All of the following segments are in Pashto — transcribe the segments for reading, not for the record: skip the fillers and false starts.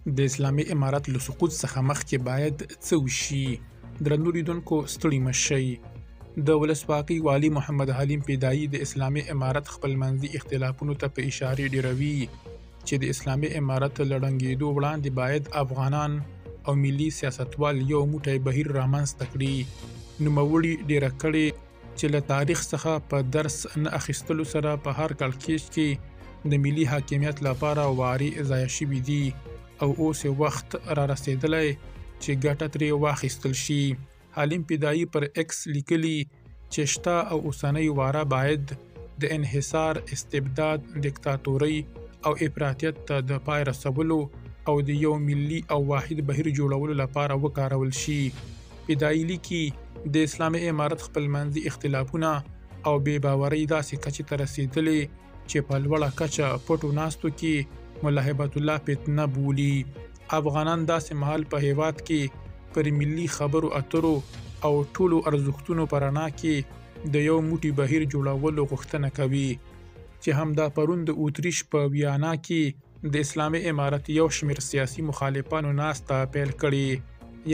د اسلامي امارت له سقوط څخه مخکې باید څه وشي؟ درنو لیدونکو، ستړي مه شئ. د ولسواکۍ والي محمد حلیم فدایي د اسلامي امارت خپلمنځي اختلافونو ته په اشارې ډېروي چې د اسلامي امارت له ړنګېدو وړاندې باید افغانان او ملي سیاستوال یو موټی بهیر رامنځته کړي. نوموړي ډېره کړې چې له تاریخ څخه په درس نه اخیستلو سره په هر کړکېچ کې د ملي حاکمیت لپاره وارې ضایع شوي دي او اوس یې وخت را رسېدلی چې ګټه ترې واخیستل شي. حلیم فدایي پر ایکس لیکلي چې شته او اوسنۍ واره باید د انحصار، استبداد، دیکتاتورۍ او افراطیت ته د پای رسولو او د یو ملي او واحد بهیر جوړولو لپاره وکارول شي. فدایي لیکي، د اسلامي امارت خپلمنځي اختلافونه او بې باورۍ داسې کچې ته رسېدلې چې په لوړه کچه پټو ناستو کې ملا هبت الله فتنه بولي. افغانان داسې مهال په هېواد کې پر ملي خبرو اترو او ټولو ارزښتونو په رڼا کې د یو موټي بهیر جوړولو غوښتنه کوي چې همدا پرون د اتریش په ویانا کې د اسلامي امارت یو شمېر سیاسي مخالفانو ناسته پیل کړې.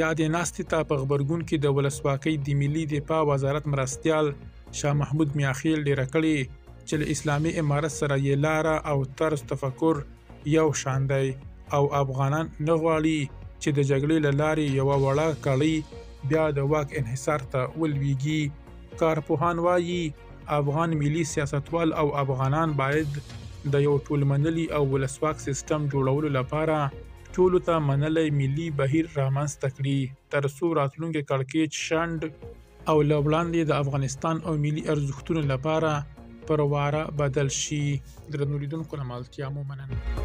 یادې ناستې ته په غبرګون کې د ولسواکۍ د ملي دفاع وزارت مرستیال شاه محمود میاخیل ډېره کړې چې له اسلامي امارت سره یې لاره او طرز تفکر یو شان دی او افغانان نه غواړي چې د جګړې له لارې یوه وړه کړۍ بیا د واک انحصار ته ولویږي. کارپوهان وايي، افغان ملي سیاستوال او افغانان باید د یو ټولمنلي او ولسواک سیستم جوړولو لپاره ټولو ته منلی ملي بهیر رامنځته کړي، ترڅو راتلونکی کړکېچ شنډ او له وړاندې د افغانستان او ملي ارزښتونو لپاره پر واره بدل شي. درنو لیدونکو، له مالتیا مو مننه.